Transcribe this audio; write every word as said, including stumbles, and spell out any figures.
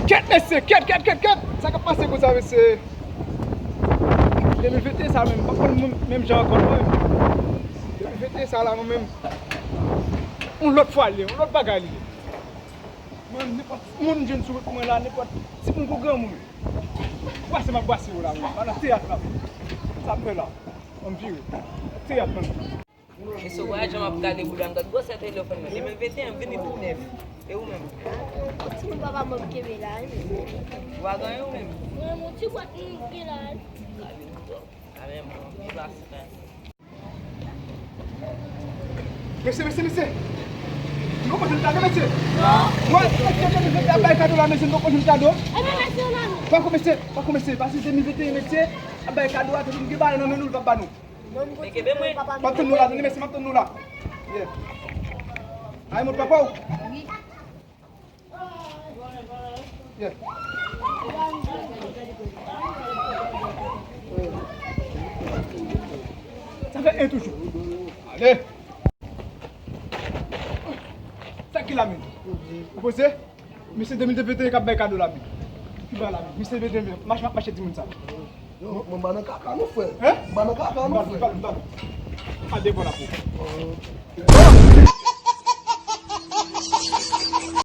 Kèt, mesye, kèt, kèt, kèt, kèt. Sa k ap pase konsa, mesye? De mil venteyen sa menm, m pa konn menm, menm jan ankò, non, menm. De mil venteyen sa la, mwen menm, yon lòt fwa li ye, yon lòt bagay li ye. Mwen, nenpòt moun m jwenn sou wout mwen la, nenpòt timoun kou granmoun. Bwase m ap bwase yo la, mwen. Pa nan teyat la, mwen. Sa m fè la? An m vire. Teyat, mwen. Mesye, w wè jan m ap gade bouda m, gad gwosè telefòn nan. De mil venteyen, m vini tou nèf. E ou menm? Timoun papa m ap kenbe la, wi. Ou pa gen anyen ou menm? Mwen, yon ti bwat m gen la, wi. Gade m tou. Gade m tou. Plas, frè. Mesye, mesye, mesye. Nou poko jwenn kado, mesye. Non. Mwen, mesye, de mil venteyen ap bay kado la, mesye, nou poko jwenn kado. Ebyen, mesye, la, nou. Pako, mesye, pako, mesye. Pase de mil venteyen, mesye, ap bay kado a, tout moun gen bagay nan men nou, l p ap ba nou. Men kenbe mwen. M ap tann nou la, tande mesye, m ap tann nou la. Yeah. Ay, mot papa w. Wi. Yeah. Sa fè en toujou. Ale. Sa ki la menm? Ou poze? Mesye de mil venteyen k ap bay kado la menm. Ki ba la menm? Mesye venteyen, mache, mache timoun sa. Yo, mwen ba nan kaka nou, frè. Hein? Ba nan kaka nou, frè. Ba, ba, ba. A devan la pou.